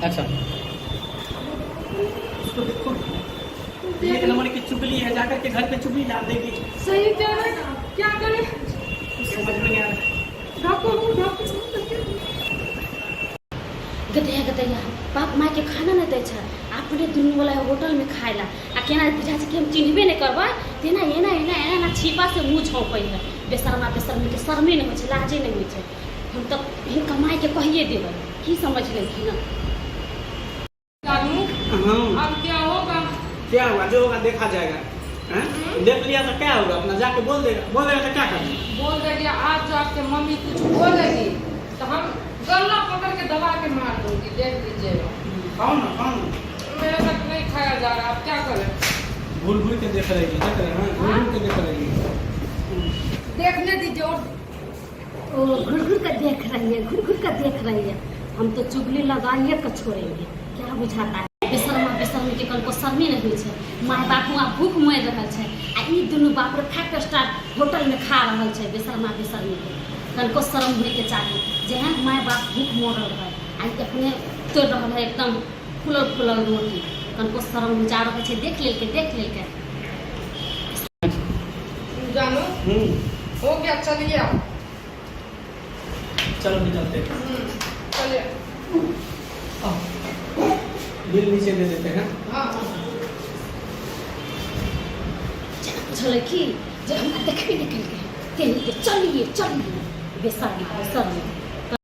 अच्छा, उसको देखो, एक नंबर की चुगली है, जाकर के घर पे चुगली डाल देगी। सही कह रहे हैं, क्या करें? कुछ समझ में नहीं आ रहा। ढको मुंह, ढको मुंह, ढको। गदैया गदैया, बाप मायके खाना नहि दै छै, अपने दुनू वाला होटलमे खाय ला। आ केना बुझाइ छै कि हम चिन्हबे नहि करबै, तेना एना एना एना एना छिपा से मुँह झोंकै है। बेशर्मा बेशर्मीके शर्मे नहि होइ छै, लाजे नहि होइ छै। हम तऽ हिनका मायके कहिए देबै। की समझ लेलखिन हँ? जानू। हाँ। अब क्या होगा? क्या होगा? जो होगा देखा जाएगा, हैं? देख लिया तो क्या होगा? अपना जाके बोल देगा, बोल देगा तो क्या करेंगे? बोल देगी। आज जो आपके मम्मी कुछ बोलेगी तो हम गला पकड़ के दबा के मार दूंगी, देख लीजिएगा। खाओ ना, खाओ ना। मेरे साथ नहीं खाया जा रहा, अब क्या करें? घूर घूर के देख रही है, देख रहे हैं, घूर घूर के देख रही है। देखने दीजिए और ओ घुर घुर कर देख रही है, घुर घुर कर देख रही है। हम तो चुगली लगाइए के छोड़ेंगे। क्या बुझाता है? बेशर्मा बेशर्मी के कनको शर्मे नहि होइ छै। माय बाप हुआँ भूख मरि रहल छै आ ई दुनू बाप रे फाइव स्टार होटलमे खा रहल छै। बेशर्मा बेशर्मी के कनको शर्म होइके चाही जे हैं माय बाप भूख मरल रहै आ ई अपने तोड़ि रहल है एकदम फूलल फूलल रोटी। कनको शर्म बुझा रहल छै। देख लेलकै, देख लेलकै। जानू। हो गया, चलिए आप। चलो, निकलते हैं। चलिए। आओ। बिल नीचे दे देते हैं। हाँ हाँ। जेना बुझल कि जे हमरा देखबे नहि केलकै, तेनाहिते चलिए चलिए। बेशर्मा बेशर्मी।